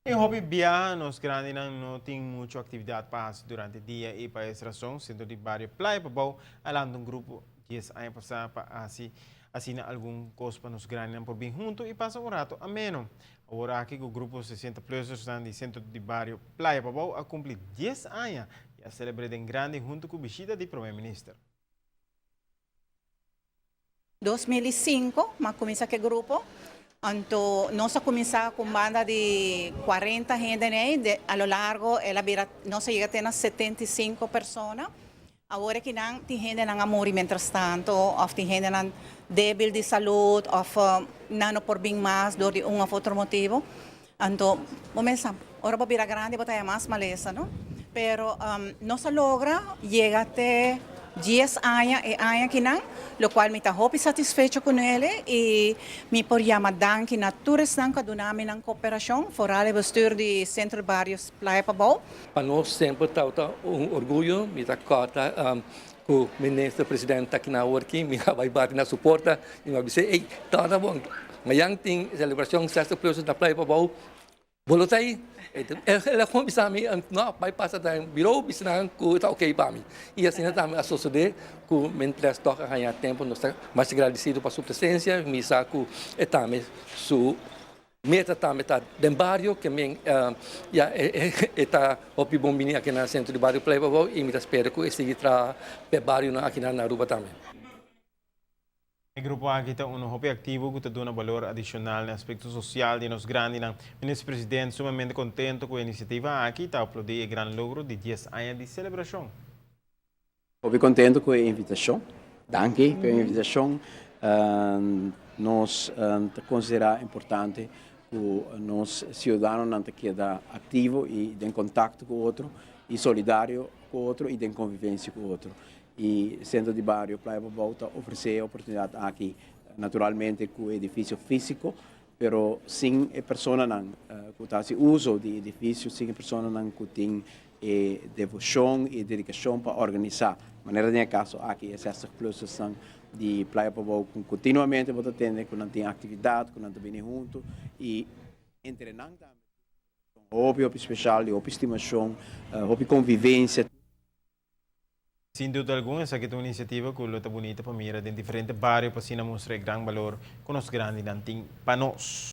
E hopi bia nos grandinan no tin mucho actividad pa haci durante dia y pa es razon Centro di Bario Playa Pabou a lanta un grupo 10 aña pasa pa haci asina algun cos pa nos grandinan por bin hunto y pasa un rato ameno. Awor aki cu grupo 60 Plusersnan di Centro di Bario Playa Pabou a cumpli 10 aña y a celebre den grandi hunto cu bishita di Prome Minister. 2005 m'a cuminsa cu e grupo, anto nos a cuminsa cu un banda di 40 hende ney, a lo largo el a bira, nos a yega te na 75 persona. Awor aki nan tin hendenan a muri mientras tanto of tin hendenan debil di salud of nan no por bin mas door di un of otro motibo. Anto bo mesa ora bo bira grandi bo ta haya mas malesa, no? Pero nos a logra yega te 10 aña e aña akinan, locual mi ta hopi satisfecho cu nele y mi por yama danki na tur esnan cu a duna mi nan cooperacion, vooral e bestuur di Centro Barrio Playa Pabou. Pa nos semper ta un orguyo, mi ta corda cu minister presidente aki na working, mi a bay bati na su porta y mi a bisa: "Hey, ta bon, mañan tin celebracion 60 plus na Playa Pabou, bo lo ta ey?" El a bisa mi: "No, bay pasa den bureau, bisa nan cu ta ok pa mi." Y asina tambe a sucede cu mientras toca haya tempo, nos ta mas agradecido pa su presencia. Mi sa cu e tambe su meta tambe ta den bario, kiermen ya e ta hopi bon bini aki na Centro di Bario Playa Pabou y mi ta spera cu e sigui traha pe bario aki na Aruba tambe. E grupo aki ta un hopi activo cu ta duna balor adicional na aspecto social di nos grandinan. Minister Presidente sumamente contento cu e iniciativa aki ta aplaudi e gran logro di 10 aña di celebracion. Hopi contento cu e invitacion. Danki pa e invitacion. Nos ta considera importante cu nos ciudadanonan ta keda activo y den contacto cu otro y solidario cu otro y den convivencia cu otro. Y Centro di Bario Playa Pabou ta ofrece e oportunidad aki, naturalmente cu edificio fisico, pero sin e personanan cu ta haci uso di edificio, sin e personanan cu tin e devocion y dedicacion pa organisa. Manera den caso aki e 60 plus di Playa Pabou, continuamente bo ta tende cu nan tin actividad, cu nan ta bini hunto y entre nan tambe. Hopi, hopi special, hopi estimacion, hopi convivencia. Sin duda alguna, esaki ta un iniciativa cu ta bunita pa mira den diferente bario pa asina mustra gran balor cu nos grandinan tin pa nos.